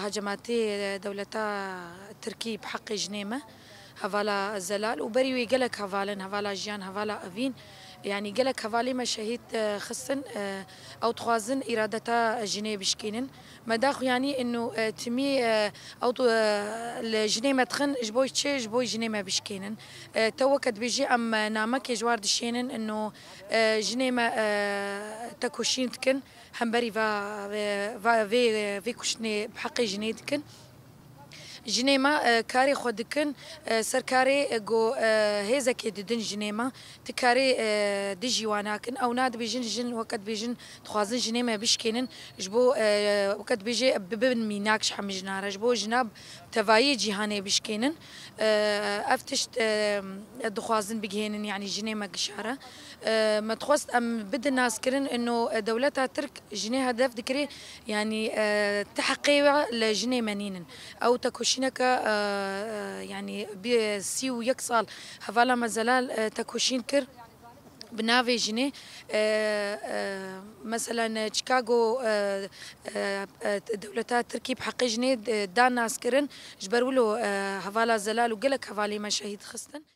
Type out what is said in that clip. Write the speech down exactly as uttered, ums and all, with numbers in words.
Hecematê dewleta Tirkî bi heqê jinê me, hevala Zelal û berî wê gelek heval in, hevala Jiyan, hevala Evîn. Yanî gelek hevalê me şehîd, e, xistin, e, ew dixwazin îradeta jinê bişkînin. Me da xwe yanî ino, e, timî, e, ew tu, e, li jinê me dixin, ji bo çi, ji bo jinê me bişkênin. E, te weke dibêjî em, e, namekê ji war dişênin, ino, e, jinê me, e, tekoşîn dikin. Hemberî va, va, vê, vê kuştinê bi heqê jinê dikin. Jinê me, e, karê xwe dikin, e, ser karê, e, go, e, hêzekê didin jinê me, ti karê, e, dijî wan nakin. Ew nadibêjin jin, weke dibêjin, dixwazin jinê me bişkênin. Ji bo, e, weke dibêjê, bibin mînak ji hemî jina re. Ji bo jina tevayî cîhanê bişkênin. E, ev tişt, e, dixwazin bigihênin, yanî jinê me gişa re. E, me dixwest em bidin naskirin, ino, e, dewleta Tirk jinê hedef dikirê, yanî, e, ti heqê we li jinê me nînin. Ew tekoşîneke, e, e, yanî bi sî û yek sal hevala me Zelal, e, tekoşîn kir bi navê jinê. E, e, meselen, Chicago, e, e, e, dewleta Tirkî bi heqê jinê, e, da naskirin. Ji ber wilo, e, hevala Zelal û gelek hevalê me şehîd xistin.